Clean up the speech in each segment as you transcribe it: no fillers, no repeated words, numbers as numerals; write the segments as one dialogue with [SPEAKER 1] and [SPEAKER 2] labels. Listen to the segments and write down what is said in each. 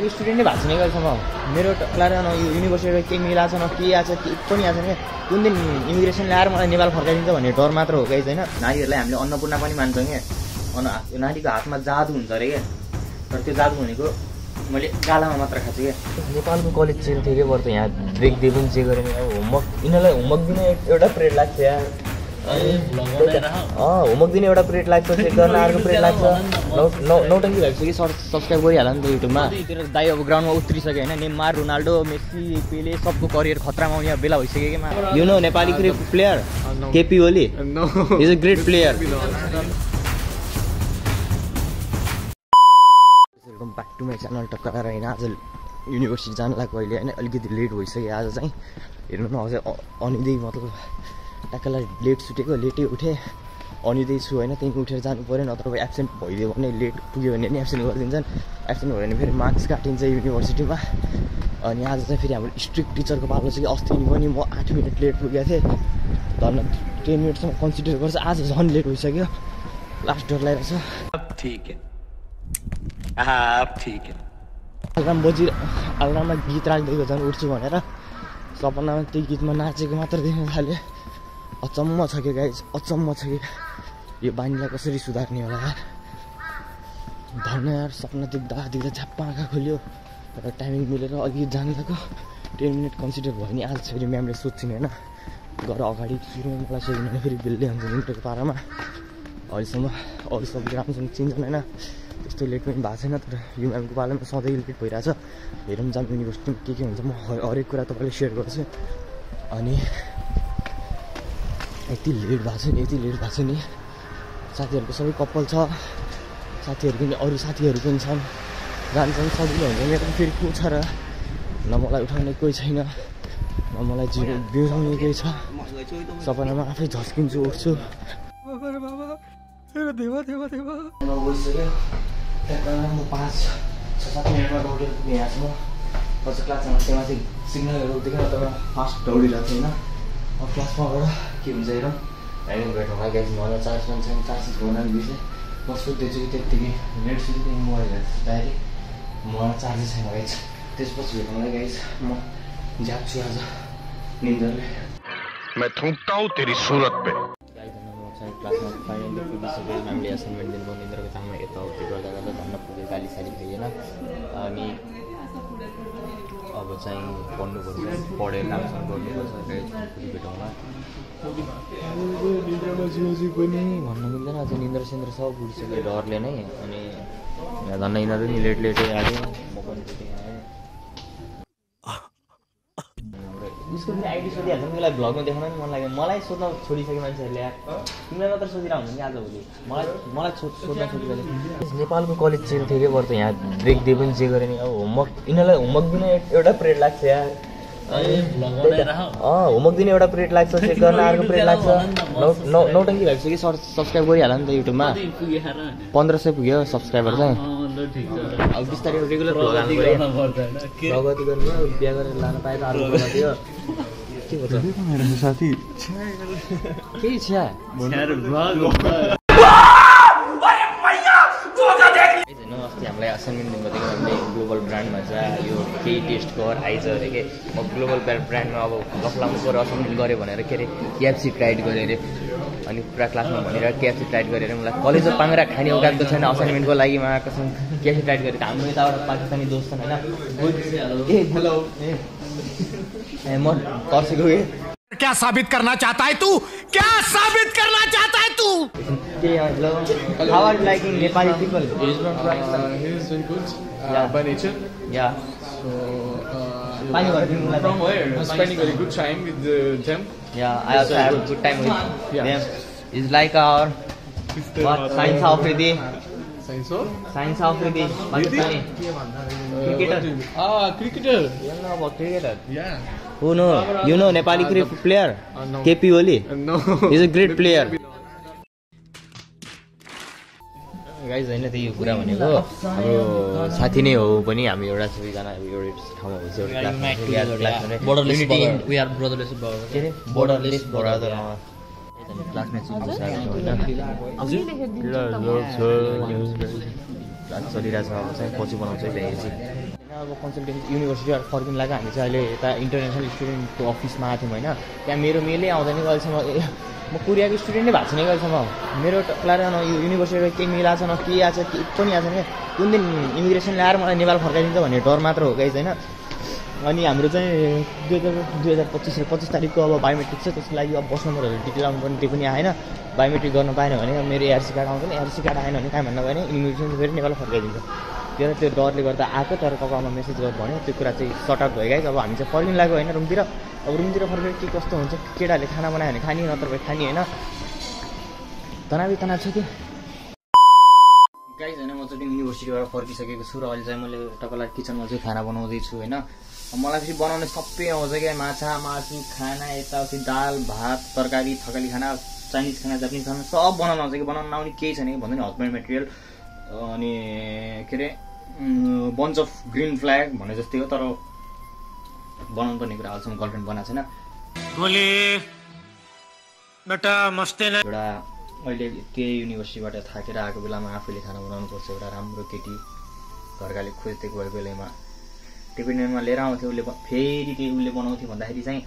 [SPEAKER 1] नेपालीको स्टुडेन्ट नै भएको छैन अहिलेसम्म मेरो क्लास न यो युनिभर्सिटीको केही मिलाएको छ न के आएको छ केही पनि आएको छैन कुन दिन इमिग्रेसन ल्याएर मलाई नेपाल फर्काइदिन्छ भन्ने डर मात्र हो गाइस होइन नारीहरूलाई हामीले अन्नपूर्ण पनि मान्छौँ क्या नारीको हातमा जादु हुन्छ अरे क्या तर त्यो जादु भनेको मैले गालामा मात्र खाएको छु क्या नेपालको कलेज चेन्ज थियो क्या बरु यहाँ देख्दै पनि चेक गरेँ अब होमवर्क यिनीहरूलाई होमवर्क दिन एउटा पिरियड लाग्छ यार होमवर्क दिने एउटा पिरियड लाग्छ चेक गर्न अर्को पिरियड लाग्छ नौटङ्की भइसक्यो सब्सक्राइब गरिहाल्छ नि त युट्युबमा दाइ अब ग्राउन्डमा उत्रिसक्यो होइन नेमार रोनाल्डो मेसी पेले सबको करियर खतरामा आउने बेला भइसक्यो कि you know Nepali cricket player KP Oli is a great player back to my channel टक्कर होइन आज युनिभर्सिटी जान लाग्यो अहिले होइन अलिकति लेट भइसक्यो आज चाहिँ हेर्नु न अझै अनिँदै मतलब ट्याक्कलाई लेट सुतेको लेटै उठेँ अनिँदै छु होइन त्यहीँ उठेर जानु पऱ्यो नत्र एब्सेन्ट भइदियो भने लेट पुग्यो भने नि एब्सेन्ट गरिदिन्छन् एब्सेन्ट भयो भने फेरि मार्क्स काटिन्छ युनिभर्सिटीमा अनि आज चाहिँ फेरि हाम्रो स्ट्रिक्ट टिचरको पालो छ कि अस्ति पनि म 8 मिनट लेट पुगेको थिएँ धन्न 10 मिनटसम्म कन्सिडर गर्छ आज झन् लेट भइसक्यो लास्ट डर लगाइरहेछ अलार्ममा गीत राखिदिएको झन् उठ्छु भनेर सपनामा त्यो गीतमा नाचेको मात्र देख्न थाल्यो अचम्म छ कि गाइज अचम्म छ कि यो बानीलाई कसरी सुधार्ने होला यार धन्न यार सपना देख्दा झ्याप्पा आँखा खोल्यो तर टाइमिङ मिलेर अघि जानु लाग्यो 10 मिनट कन्सिडर भयो नि आज फेरि म्यामले सोध्छिन् होइन गएर अगाडि सुरुमा मलाई सोध्नु भने फेरि बेलले हुन्छ मिनटको पारामा अहिलेसम्म अरू सबै राम्रोसँग चिन्छन् होइन त्यस्तो लेट पनि भएको छैन तर यो म्यामको पालामा सधैँ लेट भइरहेछ हेरौँ जाम युनिभर्सिटीमा के हुन्छ म हरेक कुरा तपाईँले सेयर गर्छु अनि यति लेट भएको छ नि साथीहरूको सबै कपाल छ साथीहरू पनि अरू साथीहरू पनि छन् जान्छन् सजिलो हुन्छ मेरो पनि फेरि को छ र न मलाई उठाउने कोही छैन न मलाई बिउजाउने कोही छ सपनामा आफै झस्किन्छु उठ्छु म 5-6-7 मिनटमा दौडेर पुगेँ यहाँसम्म पछि क्लासमा त्यहाँ चाहिँ सिग्नलहरू देखेर त फास्ट दौडिरहेको थिएँ होइन अब क्लासमा गएर के हुन्छ हेरौँ हामी भेटौँला गाइस मलाई चार्ज पनि छैन चार्ज हुन बिर्सेँ म सोध्दैछु कि त्यत्तिकै नेट सुत्दै मोबाइल हेर्छु डाइरेक्ट मलाई चार्जै छैन गाइस त्यसपछि भेटौँला गाइस म जाग्छु आज निन्द्राले
[SPEAKER 2] मैं थूकता हूँ तेरी सूरत पे
[SPEAKER 1] क्लासमा फाइनली पुगिसक्यो म्यामले एसाइनमेन्ट दिनुभयो निन्द्राको ताङमा यताउति गर्दा धन्न पुग्यो गाली साली खाइएन अनि अब चाहिँ पढ्नुपर्छ पढेर राम्रोसँग गर्नुपर्छ भेटौँला निन्द्रामा जिउजी पनि भन्न मिल्दैन अझ निन्द्रा सिन्द्रा सब उठिसक्यो डरले नै अनि यहाँ धन्न यिनीहरू नि लेटै आयो म पनि लेटै आएँ उसको पनि आइडी सोधिहाल्छ मलाई भ्लगमा देखाउन नि मन लाग्यो मलाई सोध्न छोडिसक्यो मान्छेहरूले यार तिमीलाई मात्र सोधिरहेको हुन्छ नि आजभोलि मलाई सोध्न छोडिसक्यो नेपालको कलेज चेन्ज थियो क्या बरु यहाँ देख्दै पनि चेक गरेँ नि अब होमवर्क यिनीहरूलाई होमवर्क दिन एउटा पिरियड लाग्छ यार होमवर्क दिने एउटा पिरियड लाग्छ चेक गर्न अर्को पिरियड लाग्छ नौटङ्की भइसक्यो सब्सक्राइब गरिहाल नि त युट्युबमा 1500 पुग्यो सब्सक्राइबर चाहिँ अब बिस्तारै रेगुलर प्रगति गर्नु बिहा गरेर लान पाए त अर्को थियो के भन्छ साथी के छ अस्ति हामीलाई असाइनमेन्ट दिनुभएको थियो हामीले ग्लोबल ब्रान्डमा चाहिँ यो केही टेस्ट गर आइज अरे के म ग्लोबल ब्रान्डमा अब गफलाउनु पऱ्यो असाइनमेन्ट गरेँ भनेर के अरे केएफसी ट्राइड गरेँ अरे अनि पुरा क्लासमा भनेर केएफसी ट्राइड गरेर मलाई कलेजमा पाङ्रा खाने उगाएको छैन असाइनमेन्टको लागि म कसम केएफसी ट्राइड गरेको हाम्रो यताबाट पाकिस्तानी दोस्त छन् होइन म तर्सेको के
[SPEAKER 2] क्या साबित करना चाहता है तू
[SPEAKER 1] How are you liking Nepali people?
[SPEAKER 3] He is very good by nature.
[SPEAKER 1] Yeah.
[SPEAKER 3] So
[SPEAKER 1] from
[SPEAKER 3] where? I'm spending a very good time with them.
[SPEAKER 1] Yeah, I also have a good time with them. It's like our Science Afridi. Science Afridi. Pakistani. Cricketer.
[SPEAKER 3] Cricketer.
[SPEAKER 1] You know about cricketer?
[SPEAKER 3] Yeah.
[SPEAKER 1] Who know? You know Nepali cricket player?
[SPEAKER 3] No.
[SPEAKER 1] KP Oli?
[SPEAKER 3] No.
[SPEAKER 1] He's a great player. Guys होइन त्यही कुरा भनेको हाम्रो साथी नै हो पनि हामी एउटा सबैजना एउटा ठाउँमा हुन्छ क्लास चलिरहेछ अब चाहिँ पछि बनाउँछ भ्याएपछि अब कन्सल्टेन्सी युनिभर्सिटीबाट फर्किनु लाग्यो हामी चाहिँ अहिले यता इन्टरनेसनल स्टुडेन्टको अफिसमा आएको थियौँ होइन त्यहाँ मेरो मेलै आउँदैन अहिलेसम्म म कोरियाको स्टुडेन्टै भएको छैन अहिलेसम्म मेरो क्लास युनिभर्सिटीबाट केही मिलाएको छ न के आएको छ केही पनि आएको छैन कुन दिन इमिग्रेसन ल्याएर मलाई नेपाल फर्काइदिन्छ भन्ने डर मात्र हो गाइज होइन अनि हाम्रो चाहिँ 2025 तारिकको अब बायोमेट्रिक छ त्यसको लागि अब बस नम्बरहरू डिटेल आउनु पर्ने त्यो पनि आएन बायोमेट्रिक गर्न पाएन भने मेरो एआरसी कार्ड आउँदैन एआरसी कार्ड आएन भने कहाँ भन्नु भने इमिग्रेसन फेरि नेपाल फर्काइदिन्छ त्यो डरले गर्दा आएको तर कपालमा मेसेज गर्नु भन्यो त्यो कुरा चाहिँ सर्ट आउट भयो गाइज अब हामी चाहिँ फर्किनु लाग्यो होइन रुमतिर अब रुमतिर फर्केर के कस्तो हुन्छ केटाहरूले खाना बनायो भने खाने नत्र भए खाने होइन तनाव छ कि गाइज होइन म चाहिँ युनिभर्सिटीबाट फर्किसकेको छु र अहिले चाहिँ मैले तपाईँलाई किचनमा चाहिँ खाना बनाउँदैछु होइन मलाई फेरि बनाउने सबै आउँछ क्या माछा मासु खाना यताउति दाल भात तरकारी थकाली खाना चाइनिज खाना जापानिज खाना सब बनाउनु आउँछ कि बनाउनु नआउने केही छैन कि भन्दा नि हस्बेन्ड मेटेरियल अनि के अरे बन्च अफ ग्रिन फ्ल्याग भने जस्तै हो तर बनाउनु पर्ने कुरा अहिलेसम्म गर्लफ्रेन्ड बनाएको छैन एउटा अहिले त्यही युनिभर्सिटीबाट थाकेर आएको बेलामा आफूले खाना बनाउनुपर्छ एउटा राम्रो केटी घरकाले खोज्दै गएको बेलामा टिफिनमा लिएर आउँथ्यो उसले फेरि केही उसले बनाउँथ्यो भन्दाखेरि चाहिँ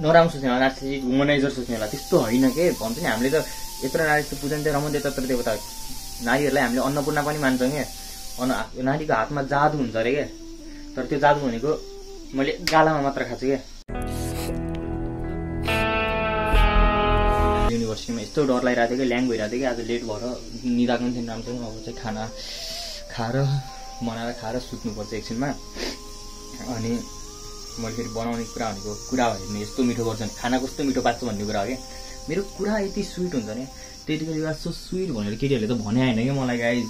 [SPEAKER 1] नराम्रो सोच्ने होला वुमनाइजर सोच्ने होला त्यस्तो होइन के भन्छ नि हामीले त यत्रो नारी पूजन चाहिँ रमन देवता देवता नारीहरूलाई हामीले अन्नपूर्ण पनि मान्छौँ क्या नारीको हातमा जादु हुन्छ अरे क्या तर त्यो जादु भनेको मैले गालामा मात्र खाएको छु क्या युनिभर्सिटीमा यस्तो डर लागिरहेको थियो कि ल्याङ भइरहेको थियो कि आज लेट भएर निदाएको पनि थिएन राम्रोसँग अब चाहिँ खाना खाएर बनाएर खाएर सुत्नुपर्छ एकछिनमा अनि मैले फेरि बनाउने कुरा भनेको कुरा भयो भने यस्तो मिठो गर्छ भने खाना कस्तो मिठो पाच्छ भन्ने कुरा हो क्या मेरो कुरा यति स्विट हुन्छ नि त्यतिखेर सो स्विट भनेर केटीहरूले त भने होइन कि मलाई गाइज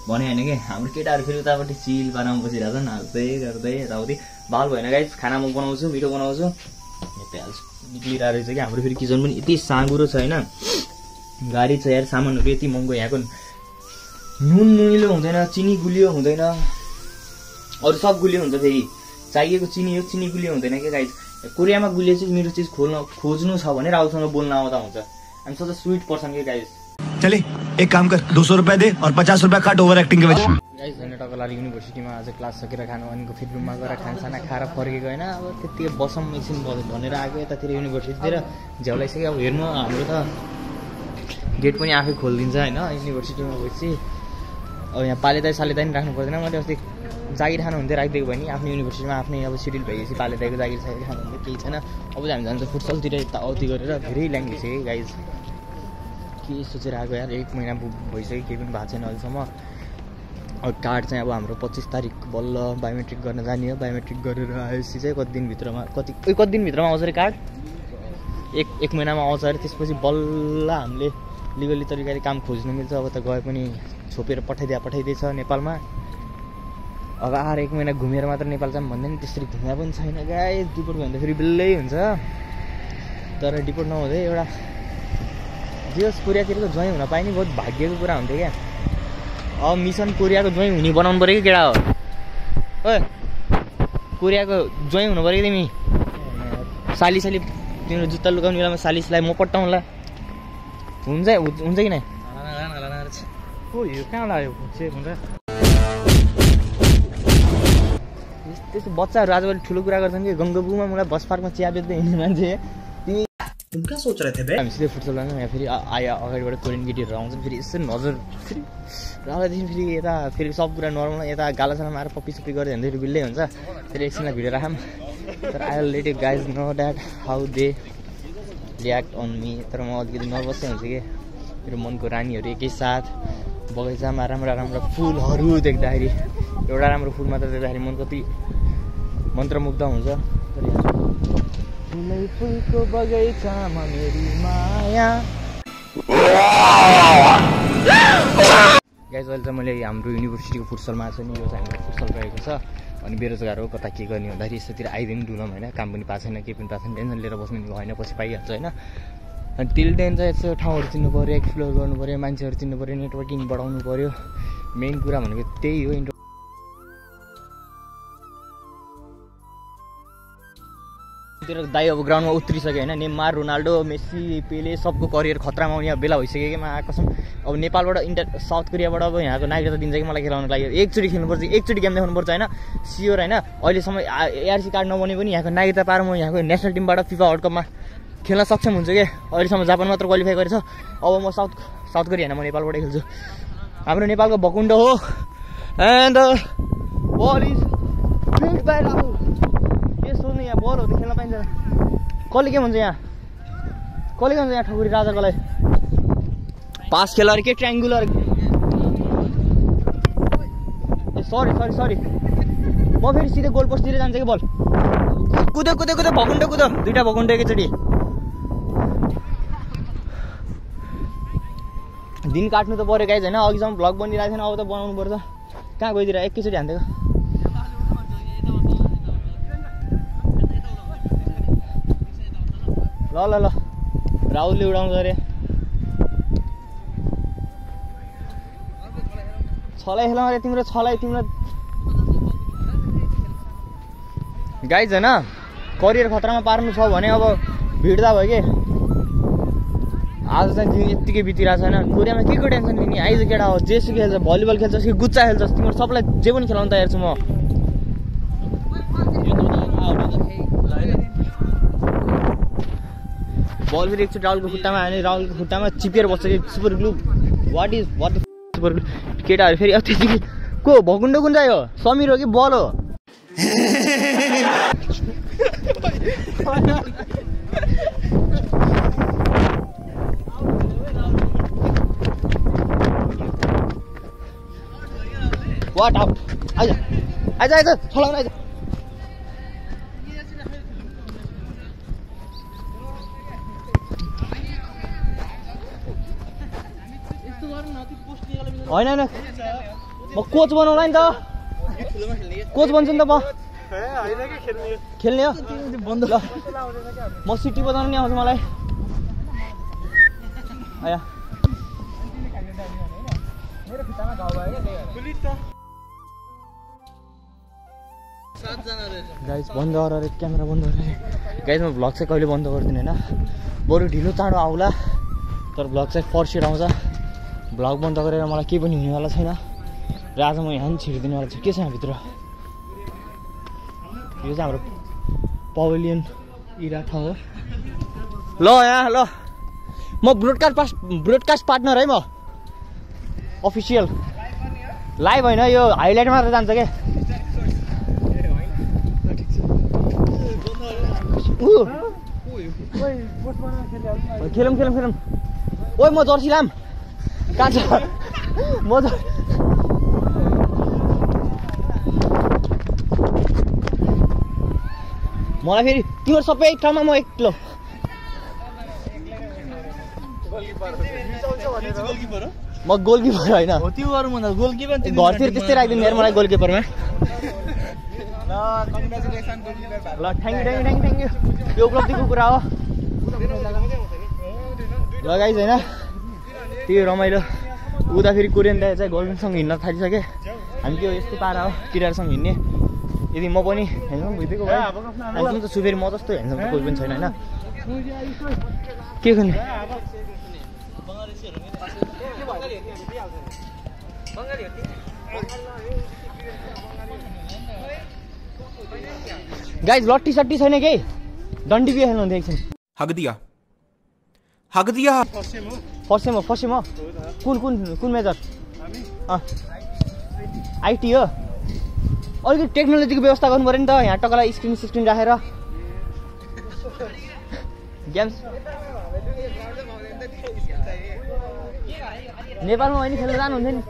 [SPEAKER 1] भने होइन कि हाम्रो केटाहरू फेरि उतापट्टि चिल पारामा बसिरहेको छ नाच्दै गर्दै यताउति बाल भएन गाइज खाना म बनाउँछु मिठो बनाउँछु निक्लिरहेको रहेछ कि हाम्रो फेरि किचन पनि यति साँगुरो छ होइन गाडी छ यार सामानहरू यति महँगो यहाँको नुन नुनिलो हुँदैन चिनी गुलियो हुँदैन अरू सब गुलियो हुन्छ फेरि चाहिएको चिनी हो चिनी गुलियो हुँदैन क्या गाइज कोरियामा गुलियो चाहिँ मेरो चिज खोज्नु छ भने राहुलसँग बोल्न आउँदा हुन्छ हामी सबै स्विट पर्सन के गाइज
[SPEAKER 4] चले एक काम कर 200 रुपए दे और 50 रुपए काट ओभर एक्टिङ के वजह
[SPEAKER 1] गाइज होइन तपाईँलाई युनिभर्सिटीमा आज क्लास सकेर खानु भनेको फेरि रुममा गएर खानासाना खाएर फर्केको होइन अब त्यतिकै बसौँ एकछिन भनेर आएको यतातिर युनिभर्सिटीतिर झ्याउलाइसक्यो अब हेर्नु हाम्रो त गेट पनि आफै खोलिदिन्छ होइन युनिभर्सिटीमा गएपछि अब यहाँ पालेदाई सालेदाई पनि राख्नु पर्दैन मैले अस्ति जागिर खानु हुन्थ्यो राखिदिएको भयो नि आफ्नो युनिभर्सिटीमा आफ्नै अब सिड्युल भइसकेपछि पालेदाईको जागिर सागिर खानु हुन्थ्यो केही छैन अब चाहिँ हामी जान्छ फुटसलतिर यताउति गरेर धेरै ल्याङ्ग्वेज है गाइज के सोचेर आएको यार 1 महिना भइसक्यो केही पनि भएको छैन अहिलेसम्म अब कार्ड चाहिँ अब हाम्रो 25 तारिक बल्ल बायोमेट्रिक गर्न जाने हो बायोमेट्रिक गरेर आएपछि चाहिँ कति दिनभित्रमा आउँछ अरे कार्ड एक महिनामा आउँछ अरे त्यसपछि बल्ल हामीले लिगली तरिकाले काम खोज्नु मिल्छ अब त गए पनि छोपेर पठाइदिएछ नेपालमा अब आएर 1 महिना घुमेर मात्र नेपाल जाऊँ भन्दा नि त्यसरी घुमेर पनि छैन गाइस डिपोर्ट भयो भने त फेरि बिल्लै हुन्छ तर डिपोर्ट नहुँदै एउटा जे कोरियातिरको ज्वाइँ हुन पाए नि बहुत भाग्यको कुरा हुन्थ्यो क्या अब मिसन कोरियाको ज्वाइँ हुने बनाउनु पऱ्यो कि केटा हो ओए कोरियाको ज्वाइँ हुनु पऱ्यो कि तिमी साली तिम्रो जुत्ता लुकाउने बेलामा सालिसलाई म पट्टाउँला हुन्छ कि नै
[SPEAKER 3] ओ यो कहाँ लाग्यो हुन्छ
[SPEAKER 1] त्यस्तो बच्चाहरू आजभोलि ठुलो कुरा गर्छन् कि गङ्गबुमा मलाई बस पार्कमा चिया बेच्दै हिँड्ने मान्छे
[SPEAKER 4] तुम क्या सोच रहे थे बे
[SPEAKER 1] हामी सिधै फुटसल लाने यहाँ फेरि आयो अगाडिबाट कोरियन केटीहरू आउँछन् फेरि यसो नजर फेरि राम्रोदेखि फेरि यता फेरि सब कुरा नर्मल यता गालासालामा आएर पप्पी सप्पी गरेर फेरि बिल्लै हुन्छ फेरि एकछिनलाई भिडियो राखौँ तर I will let you guys know that how they react on me तर म अलिकति नर्भसै हुन्छ कि मेरो मनको रानीहरू एकैसाथ बगैँचामा राम्रा फुलहरू देख्दाखेरि एउटा राम्रो फुल मात्र देख्दाखेरि मन कति मन्त्रमुग्ध हुन्छ फुलको बगैँचामा मेरी माया गाइज अहिले चाहिँ मैले हाम्रो युनिभर्सिटीको फुटसलमा छ नि यो चाहिँ हाम्रो फुटसल रहेको छ अनि बेरोजगार हो कता के गर्ने भन्दाखेरि यस्तोतिर आइदिनु डुलौँ होइन काम पनि पाएको छैन केही पनि पाएको छैन टेन्सन लिएर बस्नु होइन पछि पाइहाल्छ होइन अनि टिल टेन चाहिँ यसो ठाउँहरू चिन्नु पऱ्यो एक्सप्लोर गर्नु पऱ्यो मान्छेहरू चिन्नु पऱ्यो नेटवर्किङ बढाउनु पऱ्यो मेन कुरा भनेको त्यही हो तेरो दाइ अब ग्राउन्डमा उत्रिसक्यो होइन नेमार रोनाल्डो मेसी पेले सबको करियर खतरामा आउने बेला भइसक्यो कि कसम अब नेपालबाट साउथ कोरियाबाट अब यहाँको नागरिकता दिन्छ कि मलाई खेलाउनु लागि एकचोटि खेल्नुपर्छ एकचोटि गेम देखाउनुपर्छ होइन स्योर होइन अहिलेसम्म एआरसी कार्ड नबने पनि यहाँको नागरिकता पाएर म यहाँको नेसनल टिमबाट फिफा वर्ल्ड कपमा खेल्न सक्षम हुन्छु कि अहिलेसम्म जापान मात्र क्वालिफाई गरेछ अब म साउथ कोरिया होइन म नेपालबाटै खेल्छु हाम्रो नेपालको भकुण्ड हो and ball is big by Rahul के सोध्नु यहाँ बल हो त खेल्न पाइन्छ कसले के भन्छ यहाँ ठकुरी राजाकोलाई पास खेल अरे के ट्रायङ्गुलर ए सरी म फेरि सिधै गोल पोस्टतिर जान्छ कि बल कुदो भकुण्ड कुदो दुईटा भकुण्ड एकैचोटि दिन काट्नु त पऱ्यो गाइज होइन अघिसम्म भ्लग बनिरहेको थिएन अब त बनाउनु पर्छ कहाँ गइदिएर एकैचोटि हान्दिएको ल राहुलले उडाउँछ अरे छलाई खेलाउँ अरे तिम्रो गाइज होइन करियर खतरामा पार्नु छ भने अब भिड्दा भयो कि आज चाहिँ दिन यत्तिकै बितिरहेको छैन कोरियामा के को टेन्सन लिने आइज केटा हो जेसुकै खेल्छ भलिबल खेल्छस् कि गुच्चा खेल्छस् तिम्रो सबलाई जे पनि खेलाउनु तयार छु म बल फेरि एकचोटि राहुलको खुट्टामा आयो भने राहुलको खुट्टामा चिपेर बस्छ कि super glue what super glue केटाहरू फेरि अब त्यति को भकुण्ड कुन चाहिँ हो समीर हो कि बल हो वाट आउट आइज छलाउन आइज होइन म कोच बनाउला नि त कोच बन्छु नि त म खेल्ने हो ल म सिटी बजाउनु नि आउँछ मलाई आया गाइज बन्द गर क्यामेरा बन्द गर गाइज म भ्लग चाहिँ कहिले बन्द गर्दिनँ होइन बरु ढिलो चाँडो आउला तर भ्लग चाहिँ फर्स्ट आउँछ भ्लग बन्द गरेर मलाई केही पनि हुनेवाला छैन र आज म यहाँ पनि छिरिदिनेवाला छु के छ यहाँभित्र यो चाहिँ हाम्रो पवेलियन इरा ठाउँ हो ल यहाँ ल म ब्रोडकास्ट पार्टनर है म अफिसियल लाइभ होइन यो हाइलाइट मात्र जान्छ क्या खेलौँ ओइ म जर्सी लाम कहाँ छ म मलाई फेरि तिम्रो सबै ठाउँमा म एक्लो म गोलकिपर होइन घरतिर त्यस्तै राखिदिनु यार मलाई गोलकिपरमा ल थ्याङ्क यू यो उपलब्धिको कुरा हो ल गाइज होइन त्यो रमाइलो उता फेरि कोरियन दाइ चाहिँ गर्लफ्रेन्डसँग हिँड्न थालिसके हामी त्यो यस्तो पारा हो केटाहरूसँग हिँड्ने यदि म पनि ह्यान्डसम भइदिएको भए ह्यान्डसम त छु फेरि म जस्तो ह्यान्डसम त कोही पनि छैन होइन के गर्ने गाइज लट्टी सट्टी छैन केही डन्डी बिहा खेल्नु हुन्थ्यो एकछिन हग दिया फर्स्ट सेम हो कुन मेजर आइटी हो अलिकति टेक्नोलोजीको व्यवस्था गर्नु पऱ्यो नि त यहाँ टक्कलाई स्क्रिन राखेर गेम्स नेपालमा अहिले खेल्न जानुहुन्थ्यो नि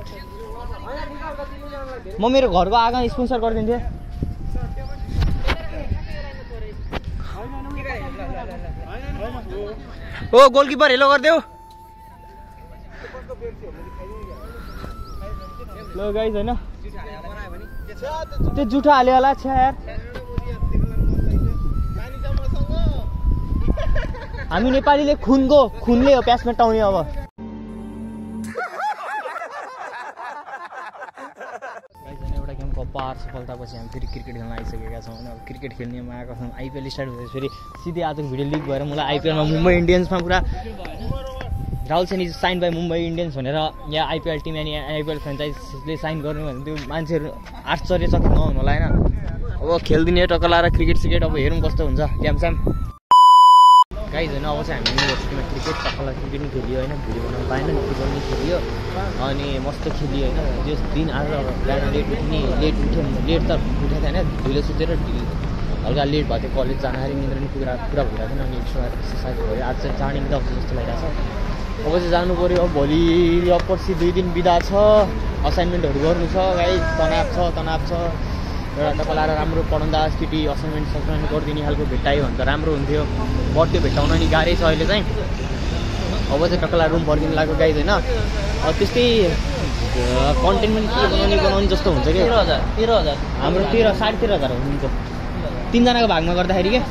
[SPEAKER 1] म मेरो घरको आँगन स्पोन्सर गरिदिन्थेँ ओ गोलकिपर हेलो गरिदेऊ ल गाइज होइन त्यो जुठो हाल्यो होला छ्या यार हामी नेपालीले खुनले हो प्यास मेटाउने अब एउटा गेमको अपार सफलतापछि पछि हामी फेरि क्रिकेट खेल्न आइसकेका छौँ होइन अब क्रिकेट खेल्नेमा आएको छौँ आइपिएल स्टार्ट भएपछि फेरि सिधै आजको भिडियो लिक भएर मलाई आइपिएलमा मुम्बई इन्डियन्समा पुरा Rahul Sen is sine by Mumbai Indians भनेर यहाँ आइपिएल टिम अनि आइपिएल फ्रेन्चाइजले साइन गर्ने भने त्यो मान्छेहरू आश्चर्यचकित नहुनु होला होइन अब खेलिदिने टक्का लाएर क्रिकेट सिकेट अब हेरौँ कस्तो हुन्छ गेमस्याम गाइज होइन अब चाहिँ हामी युनिभर्सिटीमा क्रिकेट टक्कला क्रिकेट पनि खेलियो होइन भिडियो बनाउनु पाएन फुटबल पनि खेलियो अनि मस्त खेलियो होइन त्यो दिन आज बिहान लेट उठ्ने लेट त उठेको थिएन ढिलो सुतेर हल्का लेट भएको थियो कलेज जाँदाखेरि निन्द्रा पनि पुरा भइरहेको थिएन अनि एक्सर्साइज भयो आज चाहिँ चाँडै बिदा हुन्छ जस्तो लागिरहेको छ अब चाहिँ जानु पऱ्यो अब भोलि अब पर्सि 2 दिन बिदा छ असाइनमेन्टहरू गर्नु छ गाइज तनाव छ एउटा टक्का लाएर राम्रो पढाउँदा केटी असाइनमेन्ट गरिदिने खालको भेट्टायो भने त राम्रो हुन्थ्यो बर्थडे भेट्टाउन नि गाह्रै छ अहिले चाहिँ अब चाहिँ टक्का लाएर रुम फर्किनु लाग्यो गाइज होइन त्यस्तै कन्टेन्ट पनि के बनाउने जस्तो हुन्छ कि 13,000 हाम्रो 13,500 हुन्छ 3जनाको भागमा गर्दाखेरि के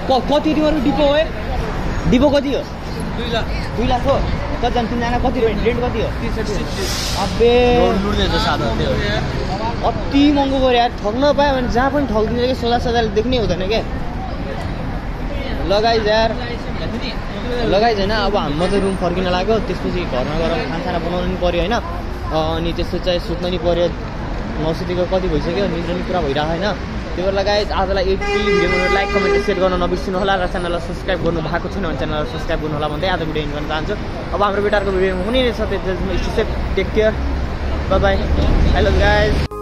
[SPEAKER 1] कति तिमीहरू डिपो कति हो 2 लाख हो कतिजना 3जना कति रेन्ट कति हो 30 अबे अति महँगो गऱ्यो यार ठग्न पायो भने जहाँ पनि ठगिदिन्छ कि सजाले देख्नै हुँदैन क्या लगाइज होइन अब म चाहिँ रुम फर्किन लाग्यो त्यसपछि घरमा गएर खाना बनाउनु पनि पऱ्यो होइन अनि त्यसपछि चाहिँ सुत्न नि पऱ्यो 9:00 कति भइसक्यो निद्रा पनि पुरा भइरहेको होइन त्यही भएर गाइज आजलाई यति भिडियोमा लाइक कमेन्ट सेयर गर्न नबिर्सिनु होला र च्यानललाई सब्सक्राइब गर्नु भएको छैन भने च्यानललाई सब्सक्राइब गर्नु होला भन्दै आज भिडियो एन्ड गर्न चाहन्छु अब हाम्रो बेटारको भिडियोमा हुने रहेछ त्यसमा take care bye bye hello guys